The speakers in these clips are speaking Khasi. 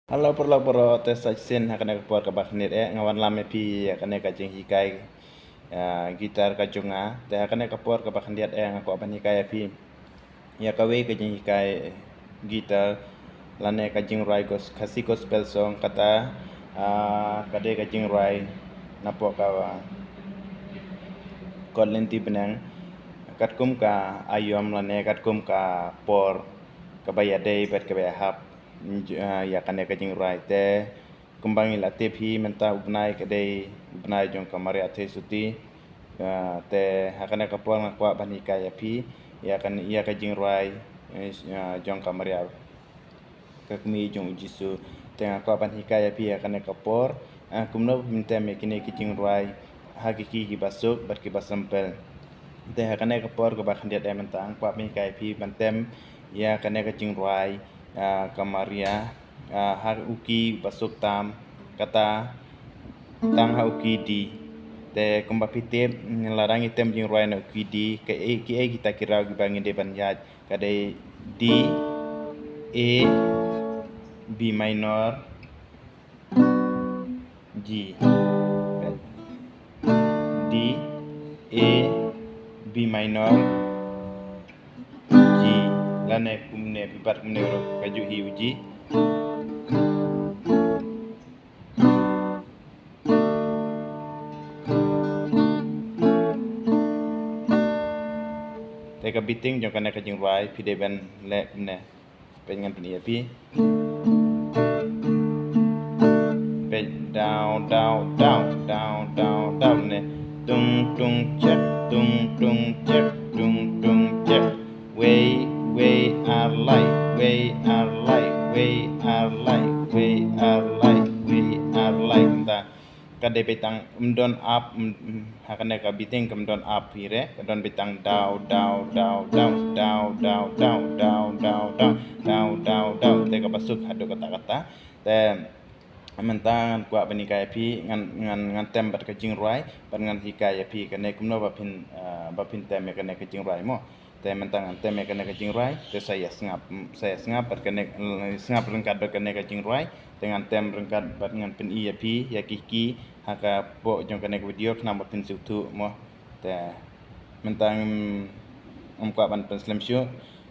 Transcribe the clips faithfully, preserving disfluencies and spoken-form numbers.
Hello paralok baroh, te sa shisien ha kane ka por kaba khyndiat eh nga wanlam ïa phi ïa kane ka jinghikai, ah, guitar ka jong nga. Te ha kane ka por kaba khyndiat eh nga kwah ban hikai ïa phi ïa kawei ka jinghikai guitar lane ka jingrwai gos-, Khasi gospel song, kata, ah, ka dei ka jingrwai napoh ka kot lynti bneng, katkum ka aïom lane katkum ka por kaba ïadei bad kaba ïahap, mm, j-, ah, ïa kane ka jingrwai. Te kumba ngi la tip hi, mynta u bnai ka dei u bnai jong ka Maria Theisotti. Ah, te ha kane ka por nga kwah ban hikai ïa phi ïa kane, ïa ka jingrwai, eh, ah, jong ka Maria, ka kmie jong u Jisu. Te nga kwah ban hikai ïa phi ïa kane ka por, ah, kumno phin tem ïa kine ki jingrwai ha ki key kiba suk bad kiba sempel. Te ha kane ka por kaba khyndiat eh mynta nga kwah ban hikai ïa phi ban tem ïa kane ka jingrwai, ah, ka Maria, ah, ha u key ba suk tam, kata tang ha u key D. Te kumba phi tip, lada ngi tem jingrwai na u key D, kaei, kiei kita ki raw kiba ngi dei ban ïaid, ka dei D, A, B minor, G. D, A, B minor, G. Lane kumne, phi bat kumne ruh kajuh hi u G. Te ka beating jong kane ka jingrwai phi dei ban leh kumne. Peit ngan pyni ïa phi. Peit, daw, daw, daw, daw, daw, daw ne. Tung, tung, chek, tung, tung, chek, tung, tung, chek. Wei, wei, ar, lai, wei, ar, lai, wei, ar, lai, wei, ar, lai, wei, ar, lai. Kumta. Ka dei beit tang, ym don up, ym, ym, ha kane ka beating kam don up hi re, ka don beit tang daw, daw, daw, daw. Te kaba suk haduh katta katta. Te mynta ngan kwah ban hikai ïa phi, ngan, ngan, ngan tem bad ka jingrwai, bad ngan hikai ïa phi kane kumno ba phin, ah, ba phin tem ïa kane ka jingrwai mo. Te mynta ngan tem ïa kane ka jingrwai, te sa ïa sngap, mm, sa ïa sngap bad kane, eh, sngap ryngkat bad kane ka jingrwai, te ngan tem ryngkat bad ngan pyni ïa phi ïa ki key ha ka pdeng jong kane ka video khnang ba phin sngewthuh mo. Te mynta ngam, ngam kwah ban pynslem shuh,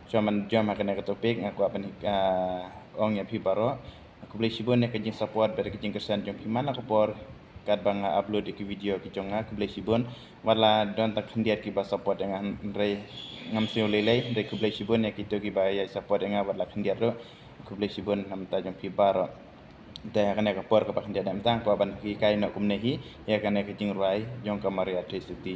shuwa ban jam ha kane ka topic nga kwah ban, ah, ong ïa phi baroh. Khublei shibun ïa ka jingsupport bad ka jingkyrshan jong phi man la ka por katba nga upload ïa ki video ki jong nga, khublei shibun. Wat la don tang khyndiat kiba support ïa nga, hynrei ngam sngew lei lei, hynrei khublei shibun ïa kito kiba ïa support ïa nga wat la khyndiat ruh. Khublei shibun na ka bynta jong phi baroh. Te ha kane ka por kaba khyndiat mynta nga kwah ban hikai noh kumne hi ïa kane ka jingrwai jong ka Maria Theisotti.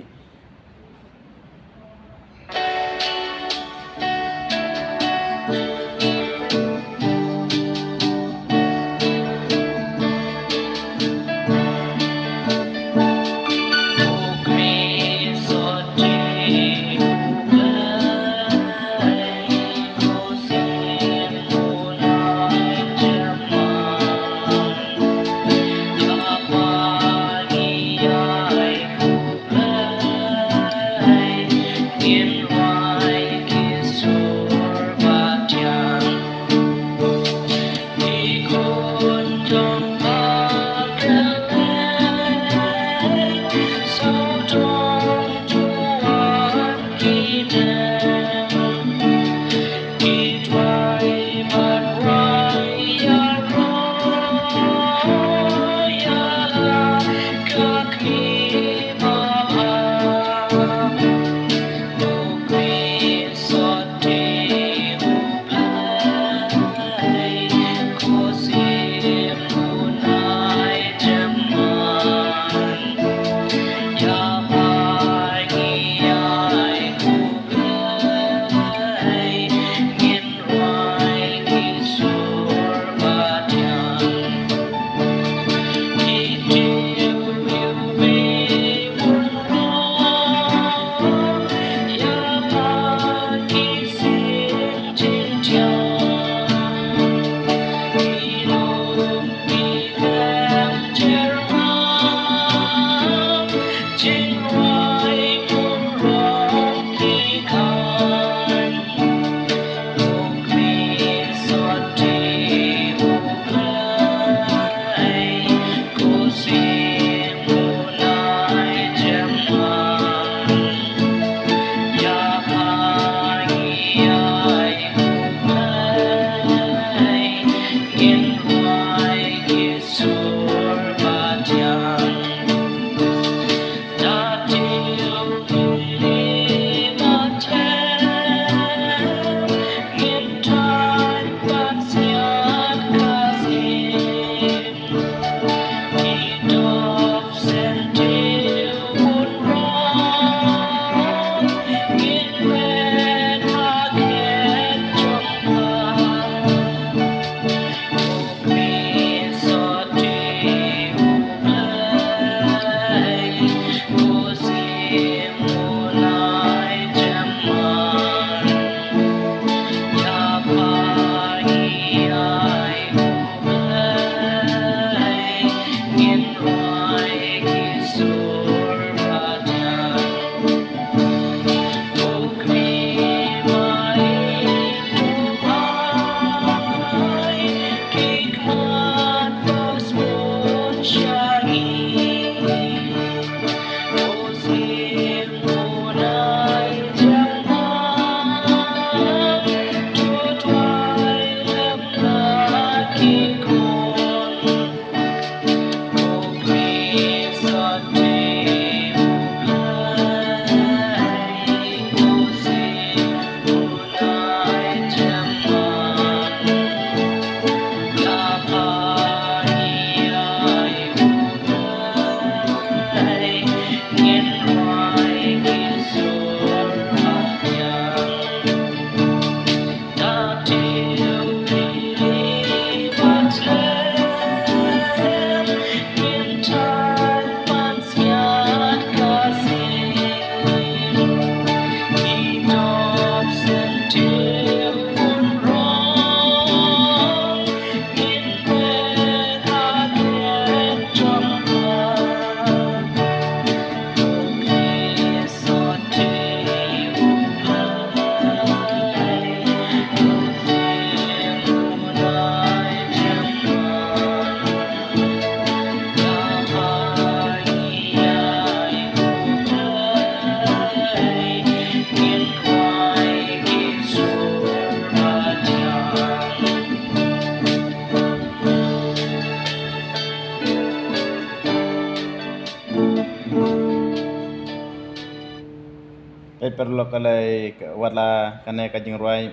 Peit paralok, ka lei ka, wat la kane ka jingrwai,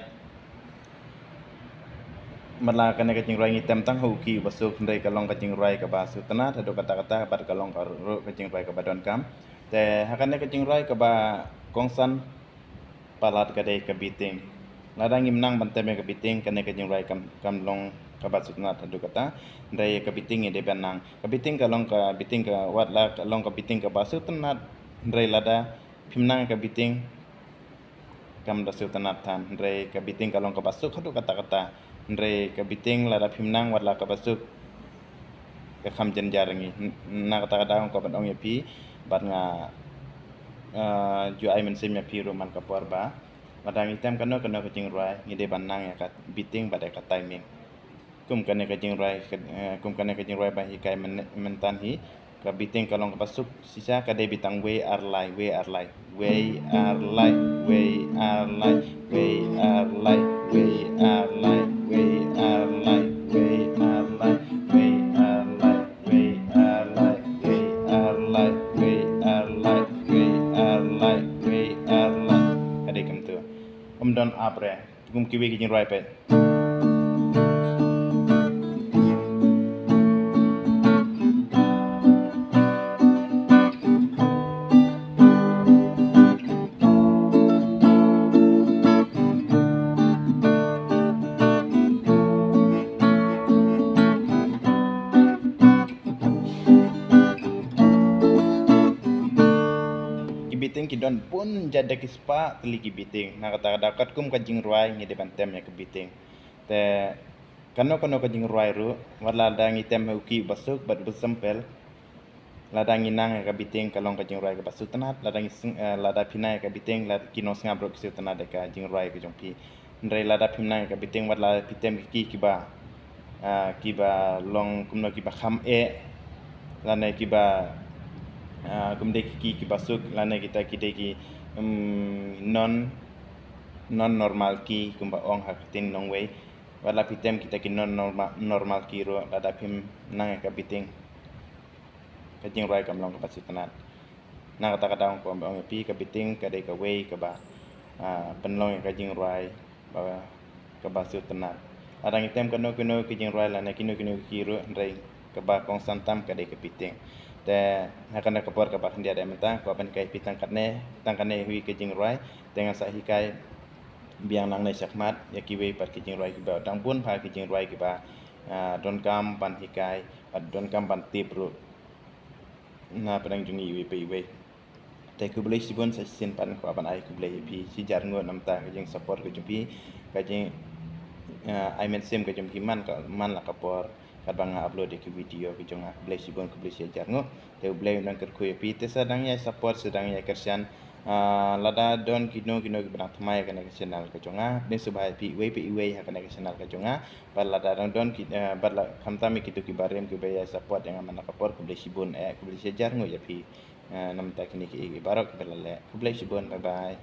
wat la kane ka jingrwai ngi tem tang ha u key uba suk, hynrei ka long ka jingrwai kaba sngewtynnat haduh katta katta, bad ka long ka ruh ka jingrwai kaba donkam. Te ha kane ka jingrwai kaba kongsan palat ka dei ka beating. Lada ngim nang ban tem ïa ka beating, kane ka jingrwai kam, kam long kaba sngewtynnat haduh katta. Hynrei ka beating ngi dei ban nang. Ka beating ka long ka beating ka, wat la ka long ka beating kaba sngewtynnat, hynrei lada phim nang ïa ka beating, kam da sngewtynnat than. Hynrei ka beating ka long kaba suk haduh katta katta. Hynrei ka beating lada phim nang wat la kaba suk, ka kham jynjar ngi. Na kata ka daw nga kwah ban ong ïa phi, bad nga, eh, ju ai mynsiem ïa phi ruh man ka por ba lada ngi tem kano kano ka jingrwai, ngi dei ban nang ïa ka beating bad ïa ka timing. Kum kane ka jingrwai, eh, kum kane ka jingrwai ba hikai myn-, mynta hi, ka beating ka long kaba suk shisha, ka dei beating wei ar lai, wei ar lai, wei ar lai, wei ar lai, wei ar lai, wei ar lai, wei ar lai, wei ar lai, wei ar lai, wei ar lai, wei ar lai, wei ar lai, wei ar lai, wei ar lai. Ka dei kumtu. Ym don ap re. Kum kiwei ki jingrwai peit. Ki beating ki don bun jait, da ki spah tylli ki beating. Na kata ka daw katkum ka jingrwai ngi dei ban tem ïa ka beating. Te kano kano ka jingrwai ruh, wat lada ngi tem ha u key uba suk bad uba simple, lada ngi nang ïa ka beating ka long ka jingrwai kaba sngewtynnat, lada ngi sng-, eh, lada phi nang ïa ka beating, lada ki nongsngap ruh ki sngewtynnat ïa ka jingrwai ka jong phi. Hynrei lada phim nang ïa ka beating, wat la phi tem ki key kiba, ah, kiba long kumno, kiba kham eh, lane kiba, ah, kum dei ki key kiba suk, lane kita ki dei ki, mm, non, non normal key kumba ong ha ka ktien nongwei. Wat la phi tem kita ki non norma-, normal key ruh, lada phim nang ïa ka beating, ka jingrwai kam long kaba sngewtynnat. Na kata ka daw nga kwah ban ong ïa phi, ka beating ka dei kawei kaba, ah, pynlong ïa ka jingrwai ba, kaba sngewtynnat. Lada ngi tem kano kano ki jingrwai lane kino kino ki key ruh, hynrei kaba kongsan tam ka dei ka beating. Te ha kane ka por kaba khyndiat mynta, kwah ban hikai phi tang katne, tang kane hi ka jingrwai. Te ngan sa hikai biang nangne shakhmat ïa kiwei pat ki jingrwai kiba dang bun bha, ki jingrwai kiba, ah, donkam ban hikai, bad donkam ban tip ruh na pdeng jong ngi iwei pa iwei. Te khublei shibun, sa shisien pat kwah ban ai khublei ïa phi shi hajar nguh namar ka jingsupport ka jong phi, ka jing, eh, ai mynsiem ka jong phi man ka, man la ka por katba nga upload ïa ki video ka jong nga. Khublei shibun, khublei shi hajar nguh. Te U Blei un nang kyrkhu ïa phi, te sa dang ïai support, sa dang ïai kyrshan. Ah, lada don kino kino kiba dang thymmai ïa kane ka channel ka jong nga, pdiang sngewbha ïa phi iwei pa iwei ha kane ka channel ka jong nga. Bad lada dang don ki, eh, bad la khamtam ïa kito kiba rim kiba ïai support ïa nga man la ka por, khublei shibun, eh, khublei shi hajar nguh ïa phi. Eh, namar kine kiei kiei baroh kiba la leh. Khublei shibun, bye bye.